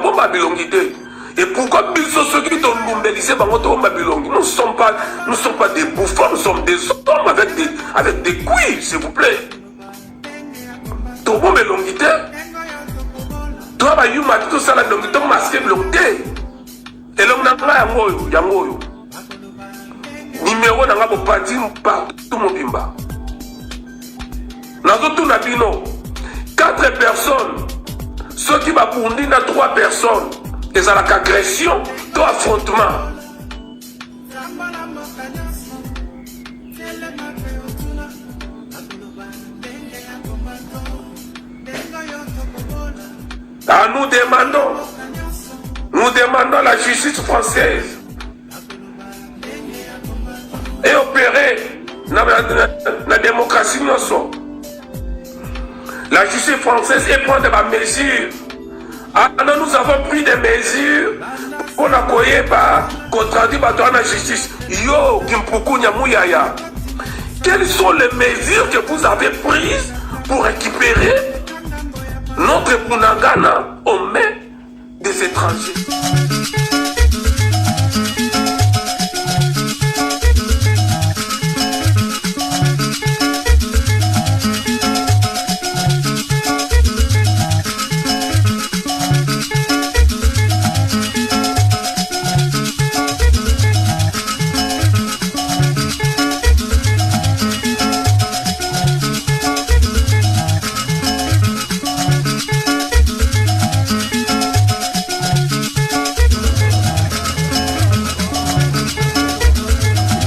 Bomba bilongi te. Et pourquoi biso soki tolumbelise bango tobomba bilongi? Nous sommes pas, nous sommes pas des bouffons, nous sommes des hommes avec des couilles, s'il vous plaît. Tobomba elongi te. Toa bayuma te, tosala bilongi, tomaske bilongi te. Elongi na ngai yango oyo, yango oyo. Numero na ngai bopanzi partout mobimba. Nazotuna bino 4 personnes soki babundi na 3 personnes ezalaka agression to affrontement? Ah, nous demandons la justice française et opérer na, na, na, na démocratie nyonso. La justice française est prendre ba mesures. Ah non, nous avons pris des mesures pour na koyeba kotraduire bato wana justice. Yo Kimpukunya Muyaya, quelles sont les mesures que vous avez prises pour récupérer notre Bunagana aux mains des étrangers?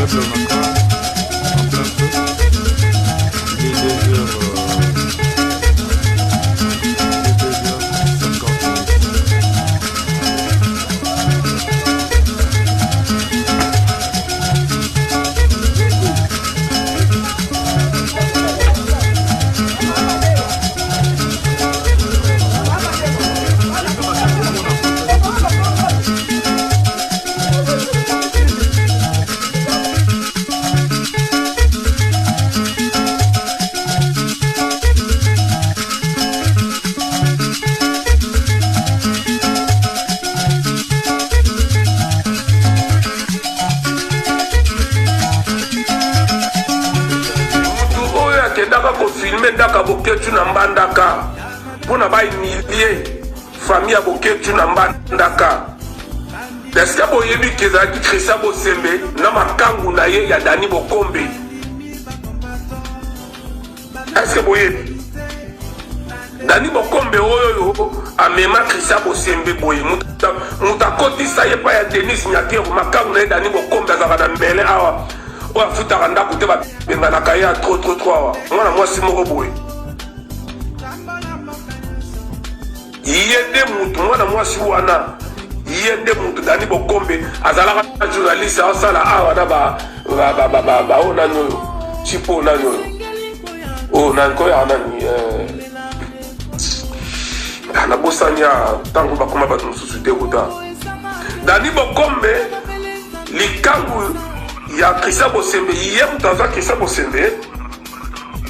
Immeuble Onatra, en plein feu. Il est 2h, 2h50. Mutu oyo akendaka kofilme ndaka Boketshu na Mbandaka mpo na bahumilie famille ya Boketshu na Mbandaka, eske boyebi ke ezalaki Christian Bosembe na makangu na ye ya Dani Bokombe? Eske boyebi Dani Bokombe oyo oyo amema Christian Bosembe boye, moto akotisa ye epai ya Denis Nyakeru, makangu na ye Dani Bokombe azalaka na mele awa, oyo afutaka ndako te, babenganaka ye ya trop trop trop awa, mwana mwasi moko boye. Ye nde mutu, mwana mwasi wana ye nde mutu. Dani Bokombe azalaka journaliste, asala awa na ba ba ba ba ba oyo nani oyo chipo nani oyo oyo nani koya nani nabosani ya ntango bakoma bato mosusu te kuta. Dani Bokombe likangu ya Christian Bosembe, ye moto azwa Christian Bosembe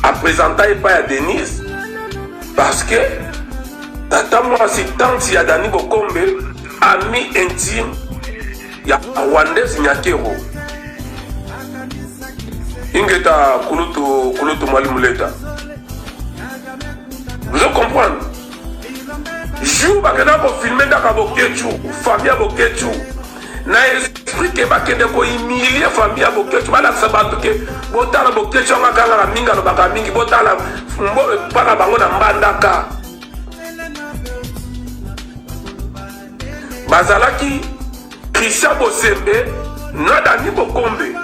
apresenta epai ya Denise, parce que tata mwasi, tante ya Dani Bokombe, ami intime ya Rwandaise Nyakero. Ingeta kulutu kulutu mwalimu leta, vous comprendre. Jour bakenda kofilme ndaka Boketshu, famille ya Boketshu, na esprit ke bakende kohumilie famille ya Boketshu, balakisa bato ke botala Boketshu yango akangaka mingi, alobaka mingi, botala mpana bango na Mbandaka. Bazalaki Christian Bosembe na Dani Bokombe,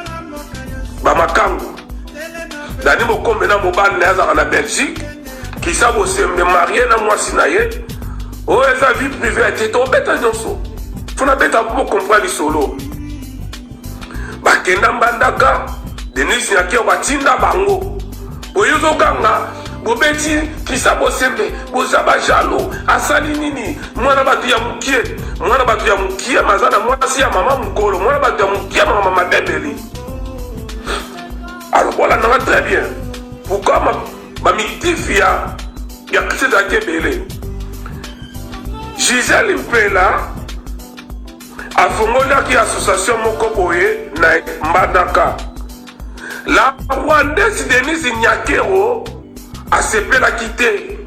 bamakangu. Dani Bokombe na mobali na ye azalaka na Belgique. Christian Bosembe marie na mwasi na ye, oyo eza vie privée te, tobeta nyonso fo nabeta po comprendre lisolo. Bakenda Mbandaka, Denis Nyakeo batinda bango boye, ozoganga bobeti Christian Bosembe, boza bajalo, asali nini? Mwana bato ya mokie, mwana bato ya mokie maza na mwasi ya mama mokolo, mwana bato ya mokie mama mabebeli. Alors bolandanga très bien, pourquoi bamitifi ya Christian ezalaki ebele. Gisèle Mpela afongolaki association moko boye na Mbandaka. La Rwandaise Denise Nyakero asepelaki te.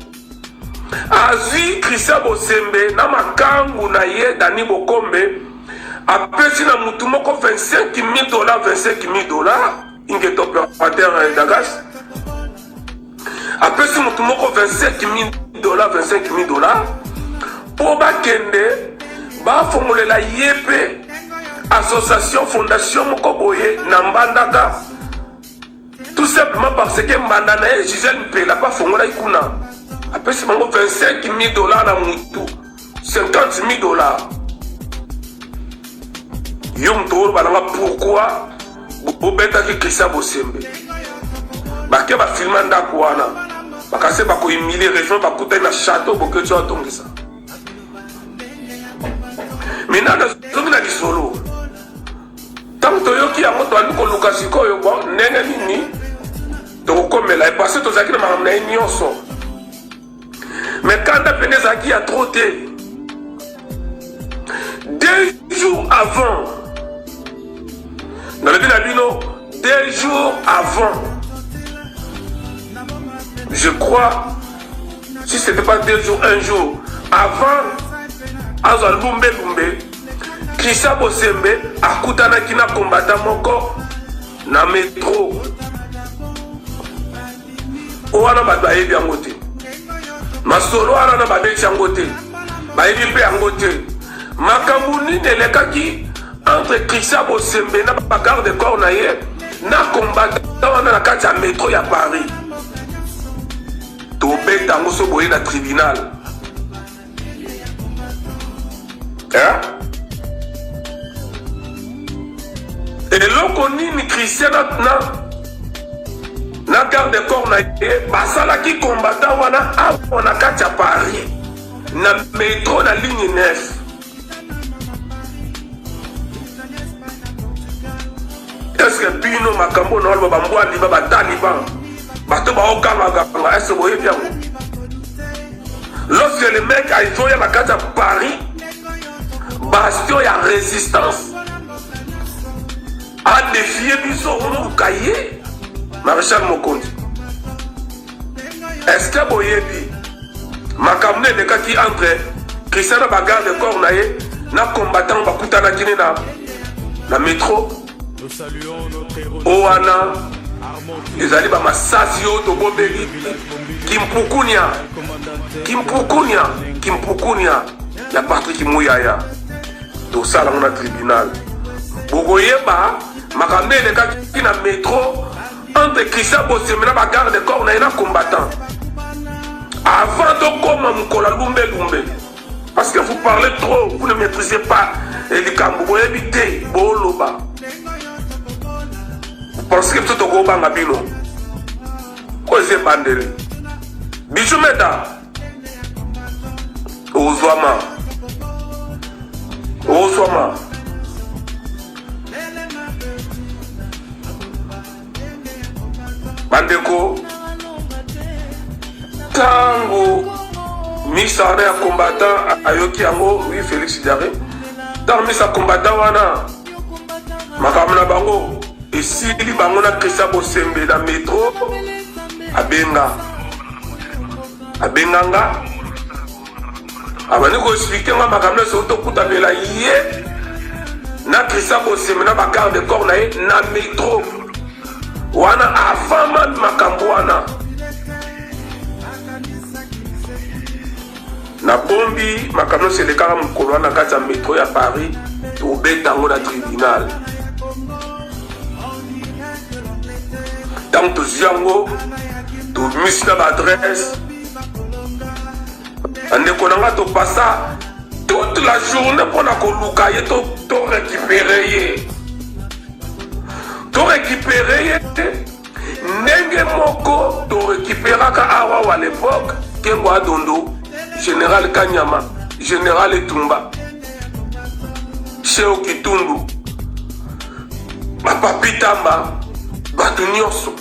Azwi Christian Bosembe na makangu na ye Dani Bokombe apesi na mutu moko 25 000 dollars 25 000 dollars ingeto opérateur Dagas apesi motu moko 25000 dollars 25000 dollars mpo bakende bafongolela ye mpe association fondation moko boye na mbandaka tout simplement parce que mbanda na ye gisele mpela mpe afongolaki kuna apesi bango 25000 dollars na motu 50000 dollars yo moto oyo balanga pourquoi bobetaki christian bosembe bake bafilma ndako wana bakase bakohumilie region bakutani na chateau boketi atongisa maintenant nazongi na lisolo ntango toyoki yango toali koluka sikoyo bon ndenge nini tokokomela ye parce tozalaki na makambo na ye nyonso Mais kanda pene ezalaki ya trop te. 2 jours avant, nalobi na bino 2 jours avant, je crois, si c'était pas 2 jours, un jour avant azwa lumbelumbe, Christian Bosembe akutanaki na combattant moko na metro wana. Bato bayebi yango te, masolo wana na babeti yango te, bayebi mpe yango te. Makambo nini elekaki entre Christian Bosembe na bagarde corps na ye na combattant wana na kati ya metro ya Paris? Tobeta yango so boye na tribunal, hein? Eloko nini Christian na garde corps na ye basalaki combattant wana awa na kati ya Paris na metro na ligne 9? Est-ce bino makambo na oloba, bambwa liba, bataliban, bato baogangaganga, est-ce boyebi yango? Lorsque le mec azoya na kati ya Paris, bastion ya résistance, adéfier biso oluka ye maréchal mokonzi, est ce que boyebi makambo nde elekaki entre Christian na bagarde corps na ye na combattant bakutanaki ne na metro o wana? Ezali bamasasi oyo tobombeli kimpukunia, kimpukunia, kimpukunia ya Patrik Muyaya. Tosala yango na tribunal, bokoyeba makambo elekaki na metro entre Christian Bosembe na bagarde corps na ye na combattant avant tokóma mokolo ya lumbelumbe. Parce que vous parlez trop, vous ne maîtrisez pas likambo, boyebi te booloba. Parce que biso tokobanga bino ko eza ebandeli. Bisu meta ozwama, ozwama. Bandeko, ntango misa wana ya combattant ayoki yango, oui, Félix Diare, ntango misa combattant wana makambo na bango esili, bango na Christian Bosembe na metro, abenga abenganga, abandi koexpliquer nga makambo nyonso. Tokutamela ye na Christian Bosembe na bagarde corps na ye na metro wana avant makambo wana. Nabombi makambo nyonso elekaka mokolo wana na kati ya metro ya Paris. Tobeta yango na tribunal. Ntango tozwi yango, tobimisi na baadresse. Bandeko na nga, topasa toute la journée mpona koluka ye, torécupérer ye, torécupérer ye ndenge moko torécupéraka awa wa l'époque Kengo Adondo, général Kanyama, général Etumba, Sheo Kitundu, bapapi Tamba, bato nyonso.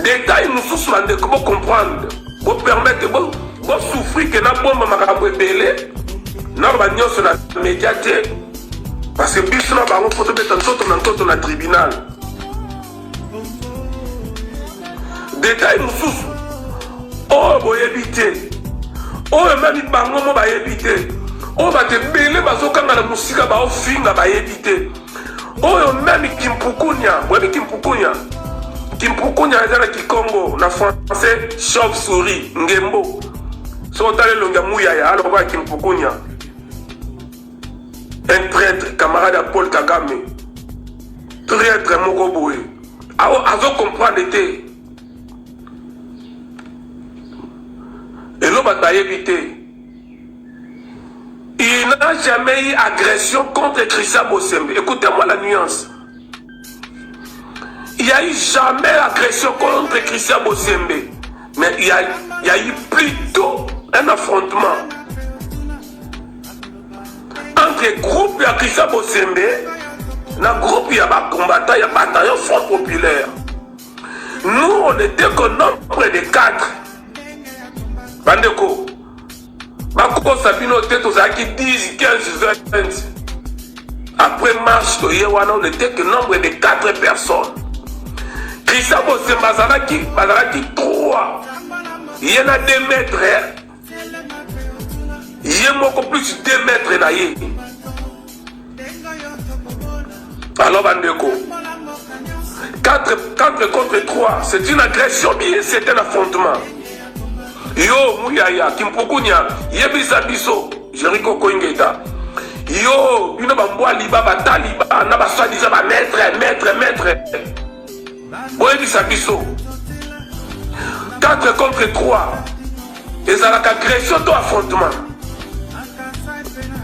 Détail mosusu, bandeko, bocomprendre. Bo permettre bo bo souffrir que na bomba makambo ebele naloba nyonso na media te parce que biso na bango mpo tobeta nzoto na nzoto na tribunal. Detail mosusu oyo boyebi te, oyo meme bango mo bayebi te, oyo bato ebele bazokanga na mosika baofinga bayebi te, oyo meme kimpukunya, boyebi kimpukunya? Kimpukunya eza na kikongo, na français chauve souris, ngembo. Soki otala elongi ya muyaya alokola kimpukunya, un traître, camarade ya Paul Kagame, traître moko boye, azo comprendre te elo bato bayebi te. Il n'a jamais eu agression contre Christian Bosembe. Écoutez-moi la nuance. Il n'y a eu jamais agression contre Christian Bosembe. Mais il y a, il y a eu plutôt un affrontement entre groupe ya Christian Bosembe na groupe ya ba combattants ya bataillon Front Populaire. Nous, on était qu'au nombre de 4. Bandeko, bakosa bino te, tozalaki 10, 15, 20. Après marche toye wana, on était que nombre de 4 personnes. Christian Bosembe azalaki, bazalaki 3. Ye na 2 mètres, ye moko plus 2 mètres na ye. Alors bandeko, 4, 4 contre 3, c'est une agression bien, c'est un affrontement. Yo Muyaya, Kimpukunya, yebisa biso, Jericho Koingeta. Yo, bino ba mbwa liba, ba taliba, na ba soi-disant ba maître, maître, maître. Boyebisa biso. 4 contre 3, ezalaka agression to affrontement?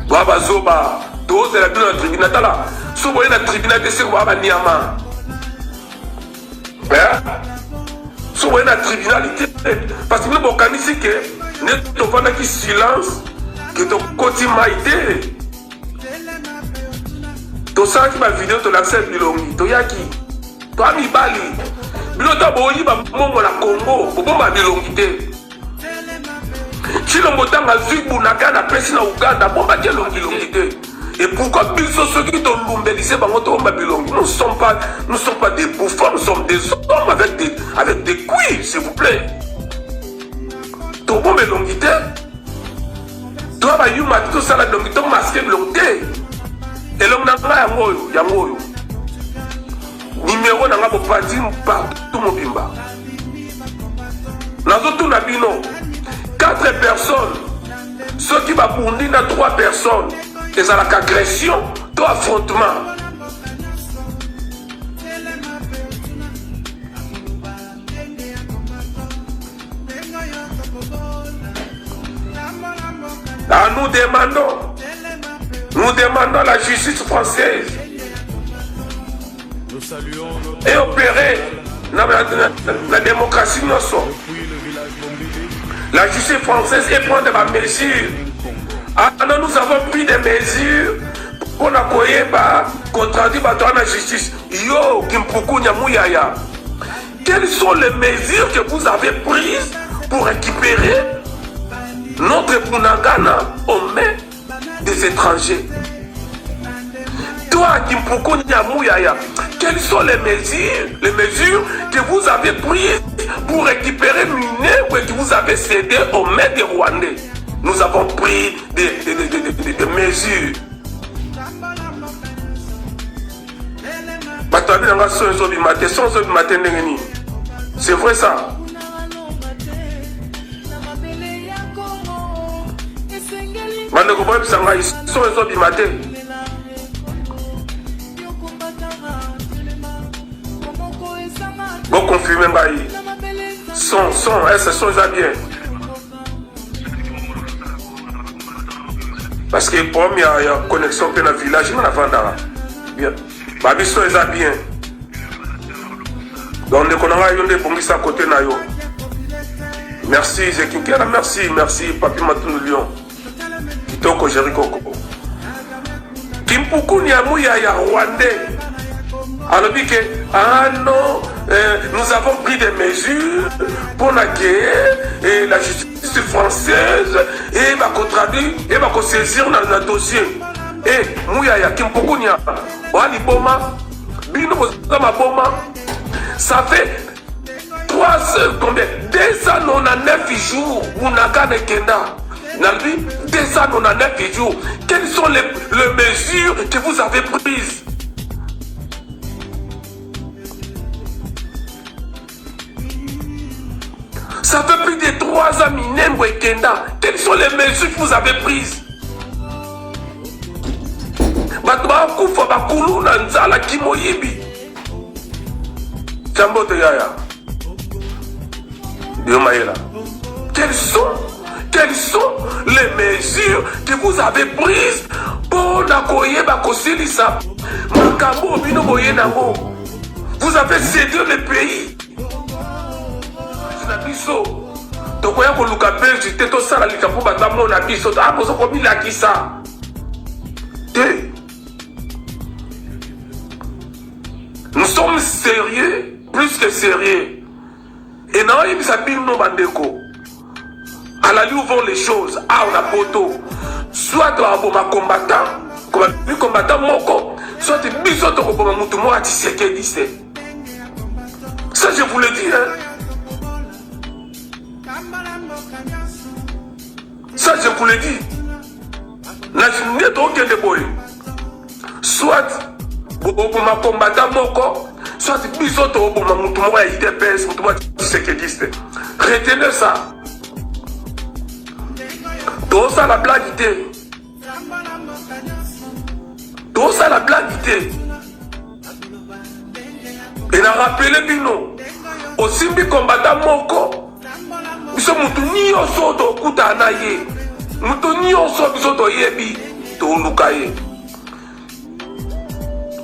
Boa bazoba, tozela bino na tribunal. Tala, so boye na tribunal te, seko boa banyama. So boye na tribunal te, parce que bino bokanisi ke nde tofandaki silence ke tokoti mai te. Tosalaki ba video, tolakisa bilongi, toyaki toa mibali. Bino ta boyiba mbongo na Congo, bobomba bilongi te. Tshilombo ntango azwi Bunagana apesi na Uganda, abombaki elongi bilongi te. Et pourquoi biso soki tolumbelise bango tobomba bilongi? Nous sommes pas, nous sommes pas des bouffons, nous sommes des hommes avec des couilles, s'il vous plaît. Tobomba elongi te, toa bayuma te, tosala bilongi, tomaske bilongi te. Elongi na ngai yango oyo, yango oyo nimero na ngai bopanzi partout mobimba. Nazotuna bino, 4 personnes soki babundi na 3 personnes, ezalaka agression to affrontement? Ah, nous demandons, nous demandons la justice française Nous saluons notre et opérer na, na, na, na démocratie nyonso. depuis le village Bombili, La justice française est prendre des mesures. Ah non, nous avons pris des mesures pour na koyeba contradire bato wana justice. Yo, Kimpukunya Muyaya, quelles sont les mesures que vous avez prises pour récupérer notre Bunagana aux mains des étrangers? Toi, Kimpukunya Muyaya, quelles sont les mesures que vous avez prises pour récupérer Minembwe que vous avez cédé aux mains des Rwandais? Nous avons pris des mesures. Bato babi nanga son ezobima te, son ezobima te ndenge nini? C'est vrai ça? Bandeko boyebisa ngai, son ezobima te. Boconfirme ngai son, son, est-ce son eza bien? Parce que problème ya connexion mpe na village nga navandaka bien, babiso eza bien. Donc ndeko na ngai, yo nde ebongisa kote na yo. Merci Zekinkela, merci, merci Papi Matundu Lion kitoko, Jerry Koko. Kimpukuni ya Muyaya rwandais alobi ke ah non, euh, nous avons pris des mesures mpo na ke eh, la justice française e bakotraduire e bakosaisir na, na dossier e muyaya kimpukunia oa liboma bino boza maboma ça fait 3 combien 299 jours bunagana ekenda nalobi 299 jours quelles sont les, les mesures que vous avez prises Ça fait plus de trois ans, Minembwe Kenda. Quelles sont les mesures que vous avez prises bato bakufa bakulu na nzala kimoyibi jambote yaya mayela quelles sont quelles sont les mesures que vous avez prises mpo na koyeba kosilisa makambo oyo bino boye nango vous avez cédé le pays na biso tokoya koluka belge te tosala likambo bato bamona biso ah, bozo komilakisa te nous sommes sérieux plus que sérieux e naoyebisa bino bandeko alali où vont les choses awa na poto soit bakoboma combattant kobabi combattant moko soit biso tokoboma motu moko ya tshisekedi se ça je vous le dis hein? ça je vous le dis na nde tokende boye soit boboma combattant moko soit biso toboma motu moko ya idps motu moko ya tshisekediste retenez ça tosala blague te tosala blague te e na rappele bino osimbi combattant moko biso motu nyonso tokutana na ye motu nyonso biso toyebi toluka ye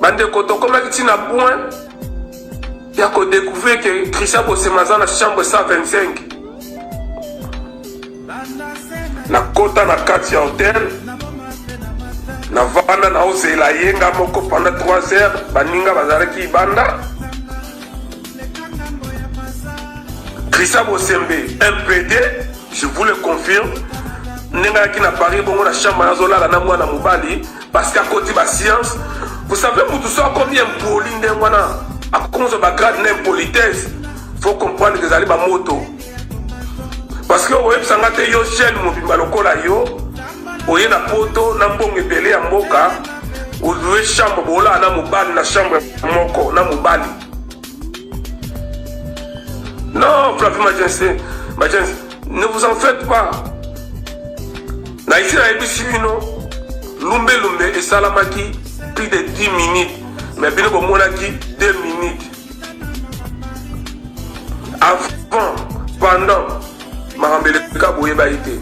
bandeko tokomaki ntina point ya kodécouvrir ke christian bosema aza na chambre 125 nakota na kati ya hotel navanda naozela ye nga moko pendant 3 heures baninga bazalaki libanda Christian Bosembe, MPD, je vous le confirme, ndenge ayaki na Paris bongo na chambre nazolala na mwana mobali parce que akoti ba science. Vous savez mutu so akomi impoli ndenge wana akonzo ba grade na impolitesse, faut comprendre que ezali ba moto. Parce que oyebisa nga te yo jeune mobimba lokola yo oye na poto na mbongo ebele ya mboka olue chambre bolala na mobali na chambre moko na mobali Non, Flavie Majense, Majense, ne vous en faites pas. Na ici nayebisi bino lumbe lumbe esalamaki plus de 10 minutes mais bino bomonaki 2 minutes avant pendant makambo eleka boyebaki te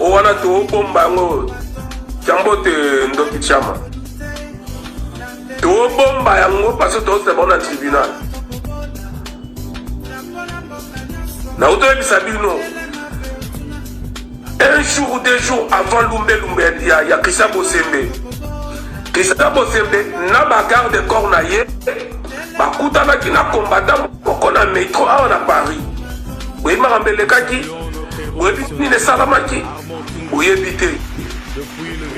o wana tobomba yango jambo te ndoki chama tobomba yango parce que tozela bango na tribunal nauti oyebisa bino un jour ou deux jours avant lumbe lumbe ya, ya christian bosembe christian bosembe na bagarde corps na ye bakutanaki na combattant moko na metro awa na paris boyebi makambo elekaki boyebi nini esalamaki boyebi te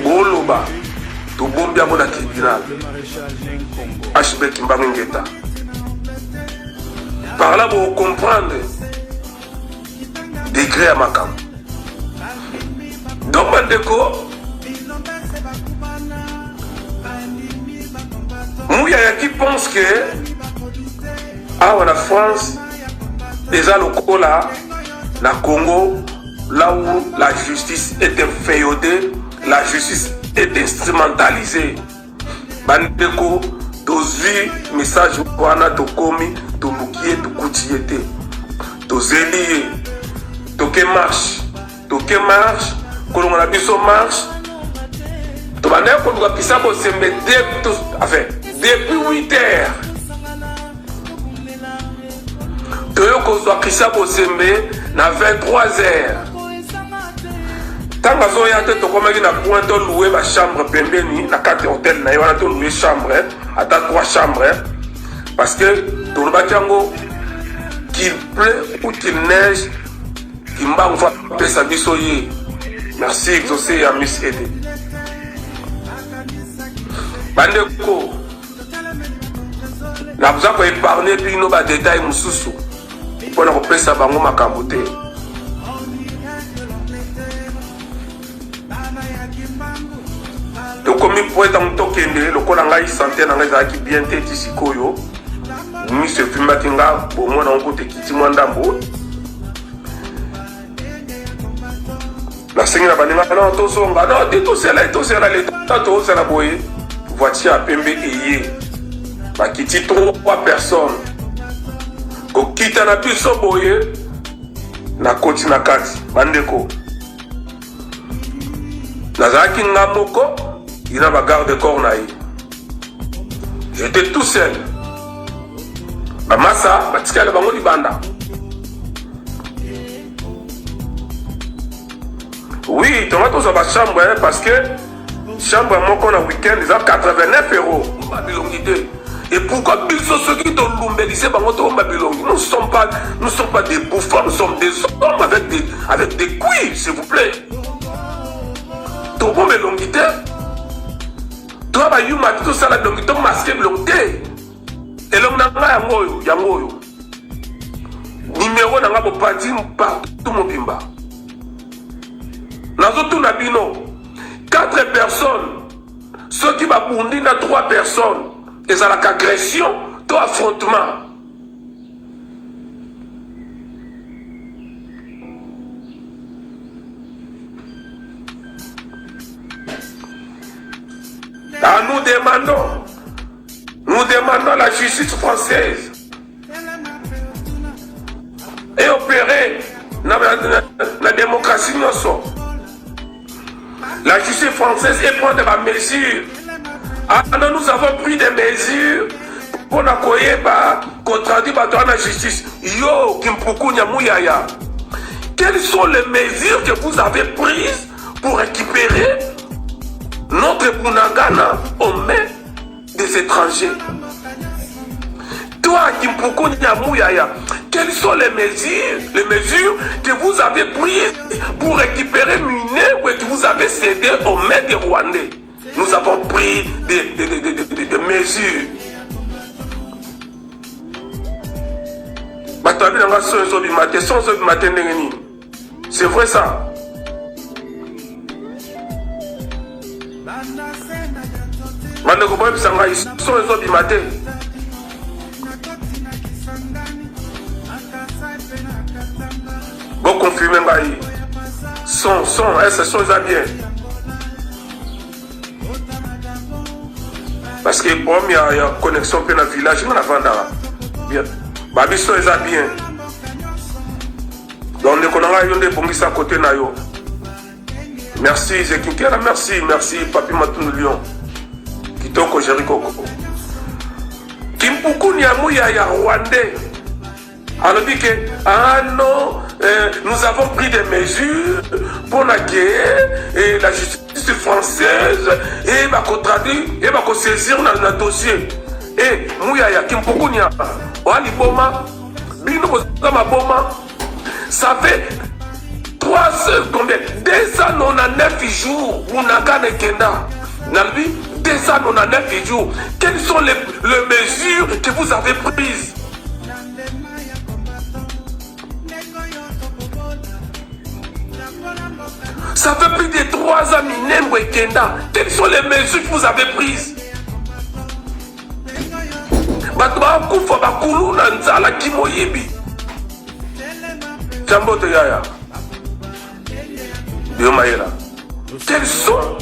boloba tobombi yango na tribunal hb kimbangu ngeta par là bocomprendre degré ya makambo donc bandeko muyaya qui pense que awa na france eza lokola na congo là où la justice est inféodée la justice est instrumentalisée bandeko tozwi message wana tokomi toluki ye tokuti ye te tozeli ye toke marche toke marche kolongola biso marche tobandaki koluka pisa bosembe enfin depuis 8 heures toyo kozwa christian bosembe na 23 heures ntango azoya te tokomaki na point toloue bachambre pembeni na kati ya hotel na ye wana toloue chambre ata 3 chambre parce que. Tolobaki yango, qu'il pleut ou qu'il neige, Kimbangu fa apesa biso ye. Merci exaucé ya Miss Ede. Bandeko, nakoza ko épargner bino ba détails mosusu mpo na kopesa bango makambo te. Tokomi po ntango tokende, lokola ngai sante na ngai ezalaki bien te ti sikoyo, miso evimbaki nga, bomona yango kutu ekiti mwa ndambo. Nasengi na baninga no tozonga, no te tosela, tosela leta, tozela boye. Voiture ya pembe eye, bakiti 3 personnes, kokita na biso boye, nakoti na kati. Bandeko, nazalaki nga moko, ye na ba garde corps na ye, j'étais tout seul. Bamasa batikali bango libanda. Oui, tonga tozwa ba chambre hein, parce que chambre moko na week-end eza 89 euros. Ba bilongi te. Et pourquoi biso soki tolumbelise bango tobomba bilongi? Nous sommes pas, nous sommes pas des bouffons, nous sommes des hommes avec des couilles, s'il vous plaît. Tobomba elongi te. Toa ba yuma te, tosala bilongi, to masque bilongi te. Elongi na ngai yango oyo, yango oyo. Numéro na ngai bopanzi partout mobimba. Nazotuna bino, 4 personnes soki babundi na 3 personnes ezalaka agression to affrontement? Ah, nous demandons, nous demandons à la justice française et opérer na, na, na, na démocratie nyonso. La justice française est prendre ba mesures. Ah non, nous avons pris des mesures pour na koyeba kotraduire bato wana justice. Yo, Kimpukunya Muyaya, quelles sont les mesures que vous avez prises pour récupérer notre Bunagana aux mains des étrangers? Toi, Kimpukunya Muyaya, quelles sont les mesures que vous avez prises pour récupérer Minembwe et que vous avez cédé aux mains des Rwandais? Nous avons pris des mesures. Bato babi nanga son ezobima te, son ezobima te ndenge nini? C'est vrai ça? Bandeko boyebisa ngai, son ezobima te. Boconfirme ngai. Son, son, est-ce son eza bien? Parce que problème ya connexion mpe na village nga navandaka bien, babiso eza bien. Donc ndeko na ngai, yo nde ebongisa kote na yo. Merci Zekinkela, merci, merci Papi Matundu Lion. Kitoko Jerry Koko. Kimpukuni ya Muyaya Rwandais. alobi ke ah non, nous avons pris des mesures pour la guerre et la justice française et bakotraduire et bakosaisir na dossier. E Muyaya Kimpukunia oa liboma, bino boza maboma. Ça fait 3 combien, 299 jours Bunagana ekenda. Nalobi 299 jours. Quelles sont les mesures que vous avez prises? Ça fait plus de 3 ans, Minembwe ekenda. Quelles sont les mesures que vous avez prises? Bato bakufa bakulu na nzala kimoyibi. Jambote yaya. Yo mayela. Quelles sont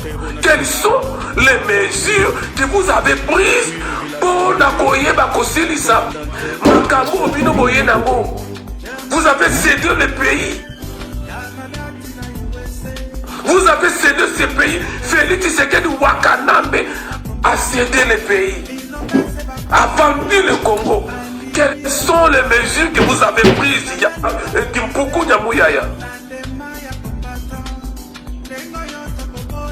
les mesures que vous avez prises pour na koyeba kosilisa makambo bino boye nango? Vous avez cédé le pays. Vous avez cédé ce pays. Félix Tshisekedi Wakanambe a cédé le pays, a vendu le Congo. Quelles sont les mesures que vous avez prises, Kimpuku Nyamuyaya?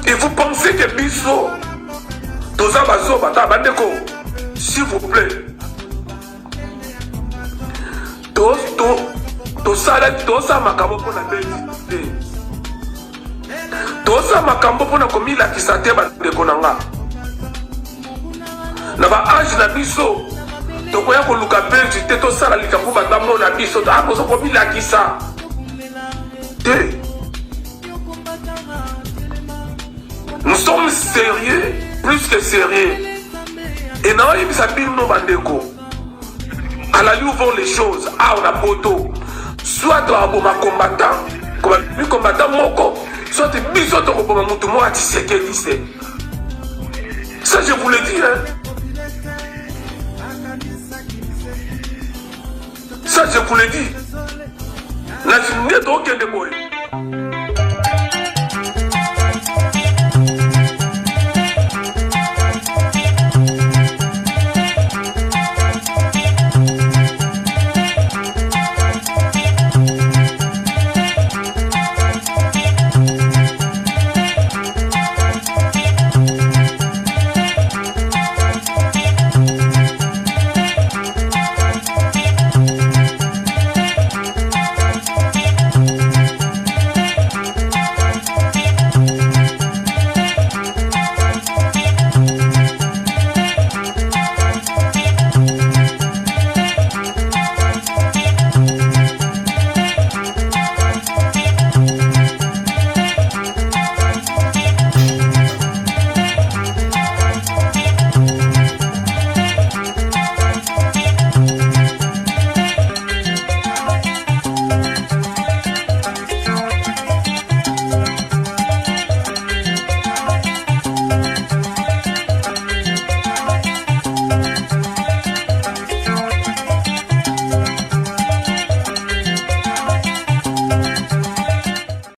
Et vous pensez que biso toza bazoba? Ta bandeko, s'il vous plaît. Tosala, tosala makambo mpo na beti te, tosala makambo mpo na komilakisa te. Bandeko na nga, na ba âge na biso, tokoya koluka beti te. Tosala likambo bato bamona biso, akoza komilakisa te. Nous sommes sérieux, plus que sérieux. Et naoyebisa bino, bandeko, à l'allure où vont les choses awa na Poto, soit toaboma combattant, mi combattant moko, soit biso tokoboma mutu moko ya Tshisekedi. C'est ça, je vous le dis, hein. Ça, je vous le dis. Na nde tokende boye.